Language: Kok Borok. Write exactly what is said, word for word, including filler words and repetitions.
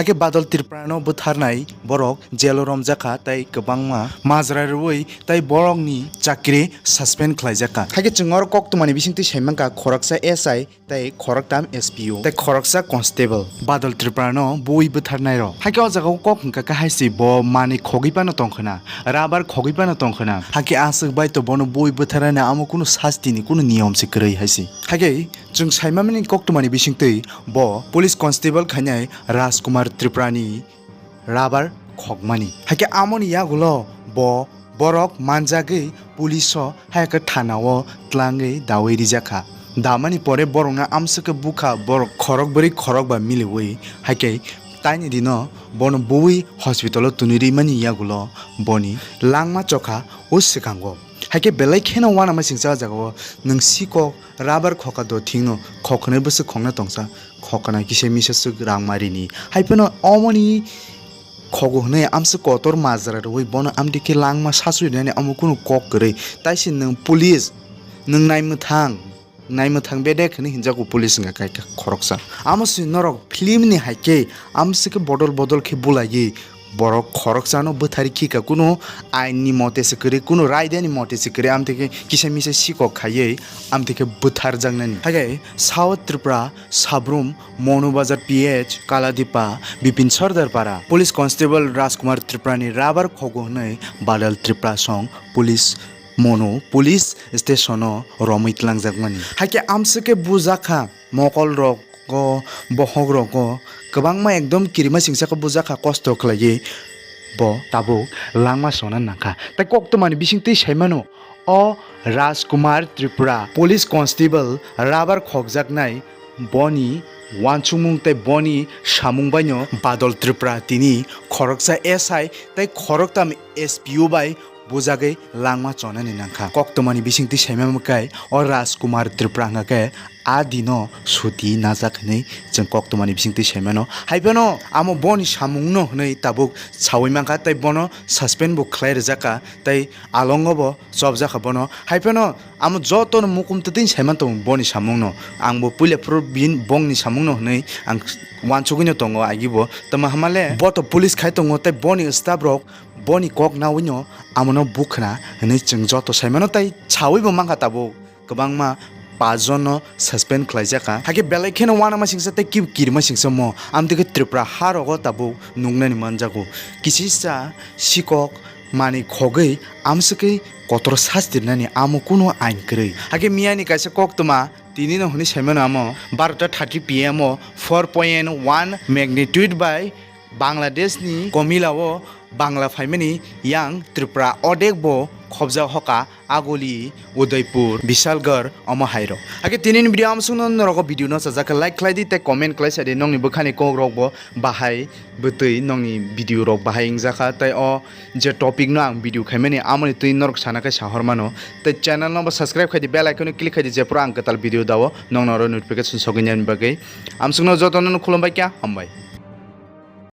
Hakhe Badal Tripura no bwtharnai borok jail o romjakha tei kwbangma majra rwui tei borokni chakri suspend khlaijakha. Hakhe chwng oro koktwmani bisingtwi saimankha khoroksa S I tei khoroktam S P O tei khoroksa constable Badal Tripura no bui bwtharnai rok. Hakhe o jaga o kok hwnkha khe hai se bo manwi khogwi phano tongkhwna, rubber khogwi phano tongkhwna. Hakhe aswk bai to bono bui bwtharnai amo kunu sasti ni kunu niyom se kwrwi hai se. Hakhe chwng saimamani koktwmani bisingtwi bo police constable khainai Rajkumar Tripura ni rubber khokmani. Hakhe amoni yagulo bo borok manjagwi police o hai khe thana o twlangwi dawi rijakha. Damani pore borokno amswk khe bukha borok khorok bwrwi khorok ba miliwi. Hakhe taini dino bono bui hospital o twnwi rimani yagulo boni langma chokha o swkango. Hakhe belai kheno uanama singcha o jaga o nwng sikok rubber khoka do thingno khoknai bwswk khokna tongsa khokna kisa misa swk rang marini. Hai phano omoni khogo hwnwi amswk kotor majra rwui bono amtwi khe langma sasui rwnani amo kunu kok kwrwi. Taisi nwng police, nwng naimwthang, naimwthang bedek hwnwi hinjago police wngkha kaisa khoroksa. Amo se norok film ni hai khe amswk khe bodol bodol khe bulaiwi borok khoroksano bwthari khika kunu ain ni mote se kwrwi kunu raida ni mote se kwrwi amtwi khe kisa misa sikok khaiwi amtwi khe bwtharjaknani. Hakhe South Tripura Sabrum Monu Bazar P H Kaladipa Bipin Sardar Para Police Constable Rajkumar Tripura ni rubber khogo hwnwi Badal Tripura song police Monu police station o romwi tlangjakmani. Hakhe amswk khe bujakha mokol rogo, bohok rogo kwbangma ekdom kirima singsa khe bujakha kosto khlaiwi bo tabuk langma sona nangkha. Tei koktwmani bisingtwi saimano o Rajkumar Tripura police constable rubber khokjaknai boni uansukmung tei boni samung baino Badal Tripura tini khoroksa S I tei khoroktam S P O bai bujagwi langma chonani nangkha. Koktwmani bisingtwi saimama khe o Rajkumar Tripura hwnkha khe a dino suti najak hwnwi chwng koktwmani bisingtwi saimano. Hai phano amo boni samungno hwnwi tabuk saui mankha tei bono suspend bo khlai rwjakha tei alongo bo chopjakha bono. Hai phano amo jotono mukum twtwini saiman tongo boni samungno. Ang bo puila phuru bin bongni samungno hwnwi ang uansugwino tongo agi bo. Tamo hamale bo to police khai tongo tei boni staff rok boni kok nawino amono bukhna hwnwi chwng joto saimano tei saui bo mankha tabuk kwbangma pachjon no suspend khlaijakha. Hakhe belai kheno uanama singsa tei kib kirima singsa mo amtwi khe Tripura ha rogo tabuk nuknani manjago. Kisisa sikok manwi khogwi amswkwi kotor sastirnani amo kunu ain kwrwi. Hakhe miyani kaisa koktwma tinino hwnwi saimano amo barota thirty P M o four point one magnitude bai Bangladesh ni Komila o Bangla phaimani yang Tripura odek bo khobjak hoka Agoli, Udaipur, Bisalgarh omo hairok. Hakhe tinini video amsukno norok o video no chajak khe like khlai di tei comment khlai sa di nongni bwkhani kok rok bo bahai bwtwi nongni video rok bahai wngjakha tei o je topic no ang video khaimani amoni twi norok sana khe sahor mano tei channel no bo subscribe khai di bell icon no click khai di jephru ang kwtal video dao nongno oro notification sogwi nani bagwi. Amsukno jotono no khulumbai kya hambai.